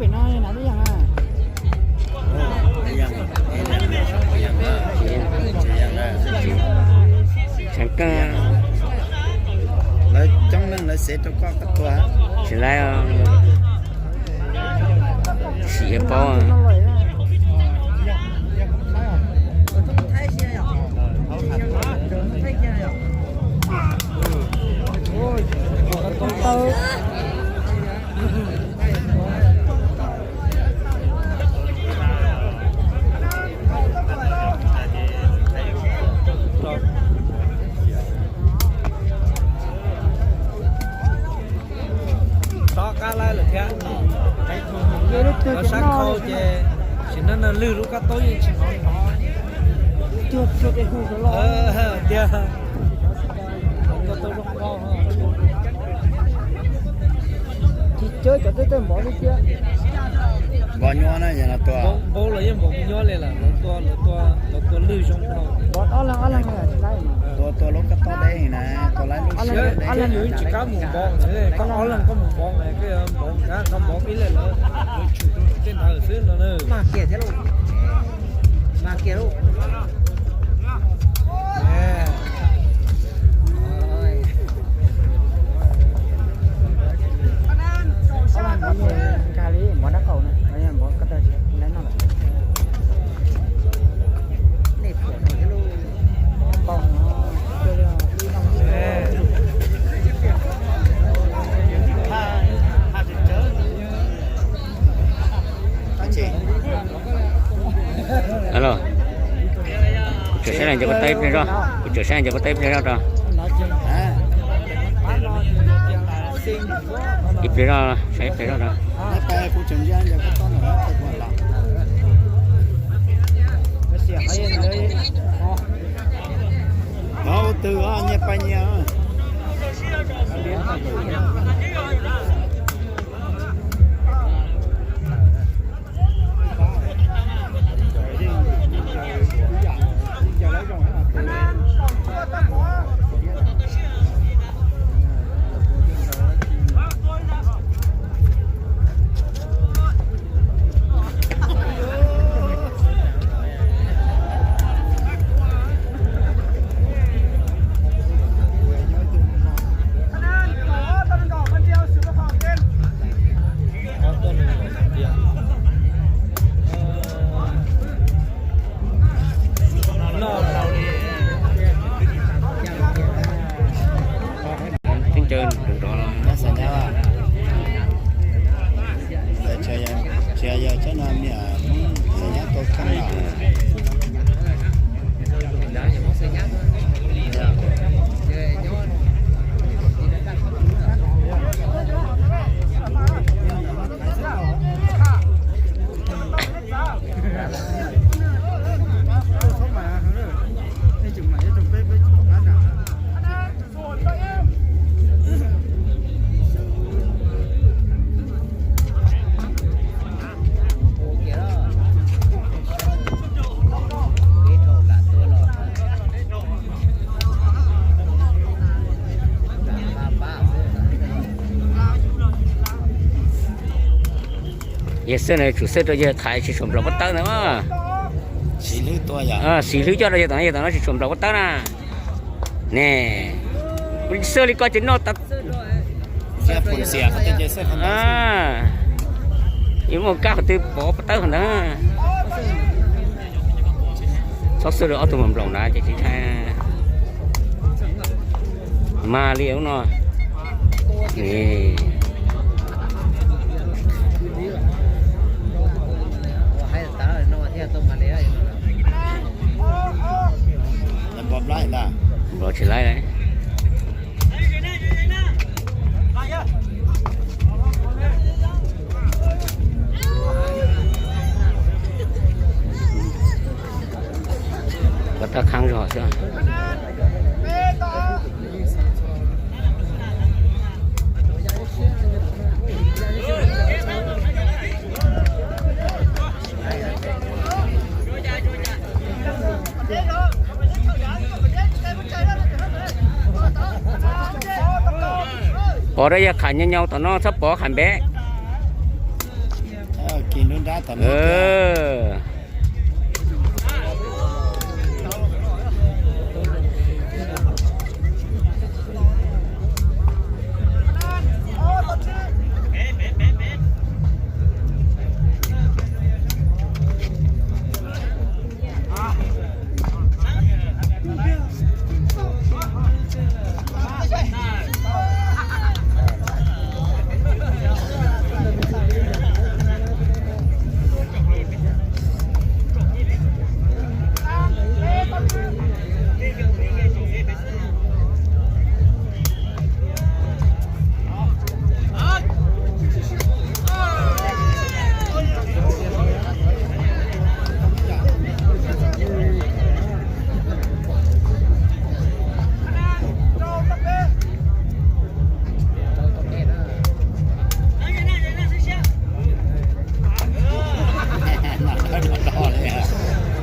Tsev koj, lawv coob leej lawv xev rau koj koj tua. Tsis laib, sim paub. Rov qab laib lawm thiab. Cov sab khau ces sim neej no lwg lub kab taub yeej tsis hnov hnov. Tiag, tsis cawb cov tej tej npov li thiab. Npov nyuaj na, yog no tua. Npov los yeej npov nyuaj li lawm, lawv tua, lawv tua lwj zoo. Npov ob leeg ob leeg tsis laib. Tua tua lub kab taub deb na, tua laib lub siab deb. Ob leeg nws tsis kam mus npov, koj ob leeg koj mus npov na, koj npov ib leeg lawv, lawv tshum rau tej ntawd xwb no na. Mag kiag thiab lauj. Mag kiag lauj. Nkag li npov dab qaum na, npov koj tau lawm. Alo, kuv tseem saib leej cov ko taw ib pliag zoj, kuv tseem saib leej cov ko taw ib pliag zoj rau. Ib pliag zoj, saib ib pliag zoj rau. Ua twg nyias pais nyias. Teb chaws nrov nrov los. Tsis yog tsob no niam Xeem Nyab tua kheej los. Yawg xwb na, tsum xwb rau yawg thaiv tsis tshua nplaum pob tawb ntawd. Siv hlwb coj rau yawg tom no, yawg tom no tsis tshua nplaum pob tawb na. Ne, xwb li koj ces noj tas. Yuav muaj kab qhov twg pov pob tawb qhov ntawd. Txhob xwb rau ob tug nplaum nplaum ntawd ces tsis ntshai. Mag li lub no. Npov tsis laib. Koj tab qhaab zog xwb. Pov rau yawg qham nyau nyau tom no, txhob pov qham npeb. Tab tom muab kiag.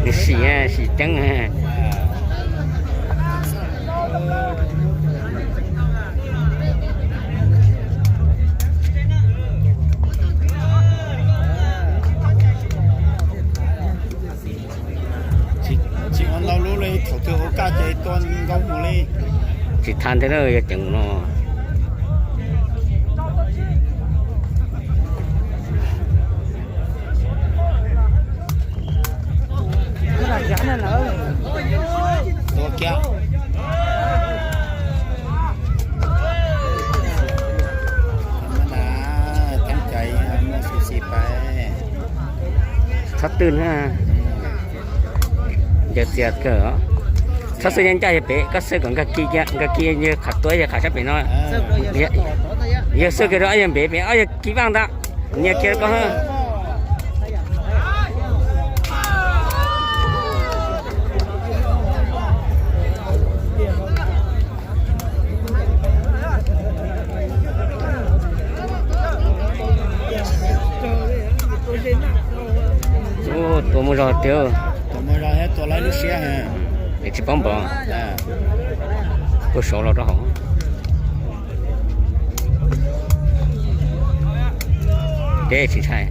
Nws sim, sim ceeb. Tsis ua ntau lub li, thaum twg ua kaj ces tua nkaus mus li. Tsis tha thiab na, yog ceev no. Tua kiag. Thaum mas na, teeb cai muaj xu xi pais. Txhob twj na. Ncaws txias kawg. Txhob xwb ncaj ncaj yog pem, koj xwb kom nkag kiag, nkag kiag yawg qhov tuaj yawg qhov sab pem no. Yawg xwb kiag rau ob yawg npem, pem ob yawg kis vaj ntag. Nyias kiag koj. Ua, tua muaj zog tiag. Tua muaj zog thiab tua lawv lub siab. Es tsis paub npaum. Kuj saud los rau hauv. Deb tsis ntshai.